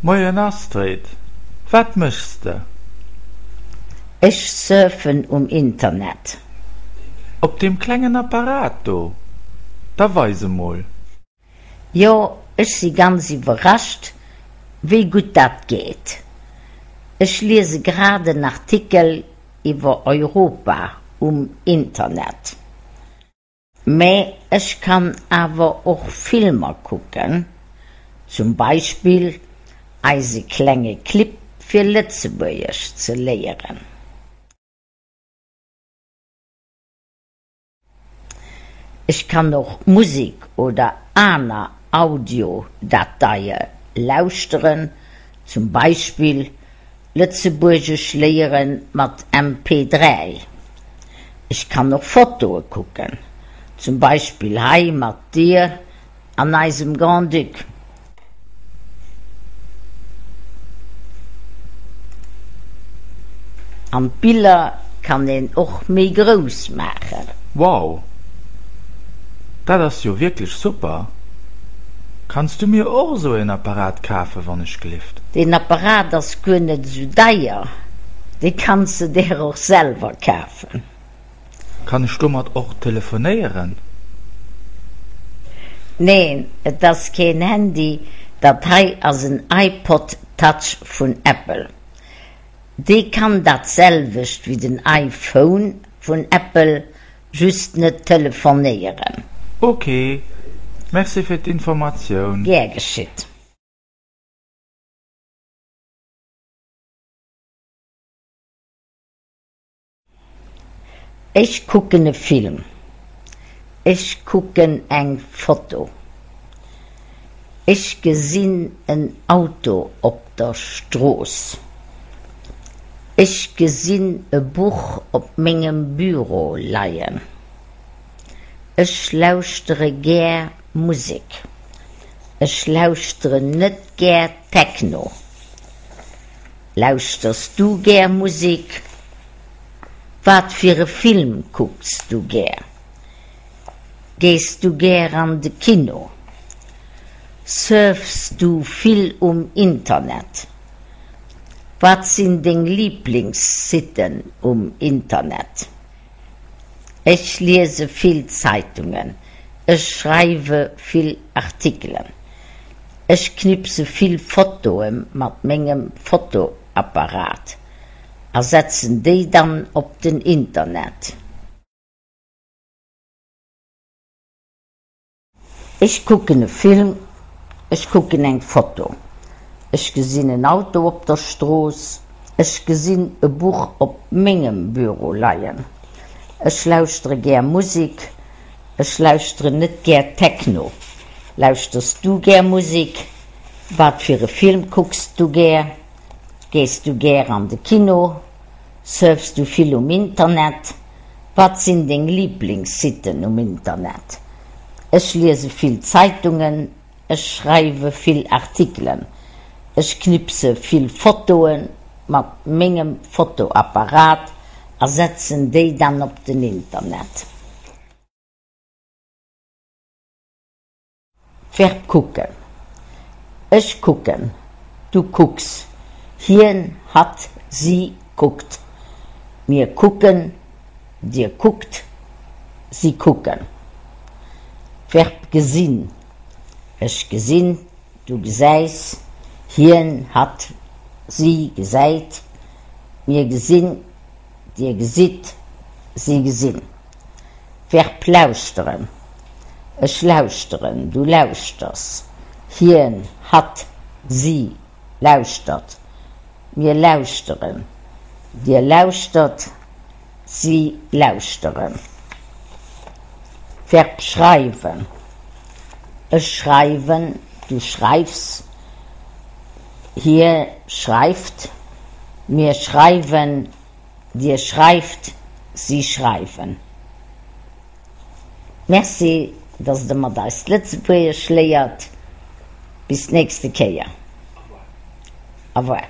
Moien Astrid, wat méchs de? Ech surfen um Internet. Op deem klengen Apparat do? Da weis emol. Jo, ech si ganz iwwerrascht, wéi gutt dat geet. Ech liese grad en Artikel iwwer Europa um Internet. Mä ech kann awer och Filmer kucken, zum Beispill eise klenge Clip fir Lëtzebuergesch ze léieren. Ech kann och Musek oder aner Audiodateie lauschteren, zum Beispill Lëtzebuergesch léiere mat MP3. Ech kann och Fotoe kucken, zum Beispill hei mat dir an eisem Grand-Duc. An d'Biller kann een och méi grouss maachen. Wow! Dat ass jo wierklech super! Kanns du mir och esou een Apparat kafen, wann ech glift? Deen Apparat ass guer net esou deier, dee kanns de der och selwer kafen. Kann ech domat och telefonéieren? Neen, et ass keen Handy, dat hei ass en iPod Touch vun Apple. Dee kann dat selwecht wéi den iPhone vun Apple, just net telefonéieren. Ok, merci fir d'Informatioun. Gär geschitt. Ech kucken e Film. Ech kucken eng Foto. Ech gesinn en Auto op der Strooss. Ech gesinn e Buch op mengem Büro leien. Ech lauschtere gär Musek. Ech lauschteren net gär Techno. Lauschters du gär Musek? Wat fir e Film kucks du gär? Gees du gär an de Kino? Surfs du vill um Internet? Wat sinn deng Liblingssitten um Internet? Ech liese vill Zeitungen. Ech schreiwe vill Artikelen. Ech knipse vill Fotoe mat mengem Fotoapparat a setzen déi dann op den Internet. Ech kucken e Film. Ech kucken eng Foto. Ech gesinn en Auto op der Strooss. Ech gesinn e Buch op mengem Büro leien. Ech lauschtere gär Musek. Ech lauschteren net gär Techno. Lauschters du gär Musek? Wat fir e Film kucks du gär? Gees du gär an de Kino? Surfs du vill um Internet? Wat sinn deng Liblingssitten um Internet? Ech liese vill Zeitungen. Ech schreiwe vill Artikelen. Ech knipse vill Fotoe mat mengem Fotoapparat a setzen déi dann op den Internet. Verb kucken Ech kucken, du kucks, hien, hatt, si kuckt, mir kucken, dir kuckt, si kucken. Verb gesinn Ech gesinn, du gesäis, hien, hatt, si gesäit, mir gesinn, dir gesitt, si gesinn. Verb lauschteren Ech lauschteren, du lauschters, hien, hatt, si lauschtert, mir lauschteren, dir lauschtert, si lauschteren. Verb schreiwen Ech schreiwen, du schreifs, hie schreift, mir schreiwen, dir schreift, si schreiwen. Merci, dass der mat eis Lëtzebuergesch léiert. Bis d'nächste Kéier. Au revoir.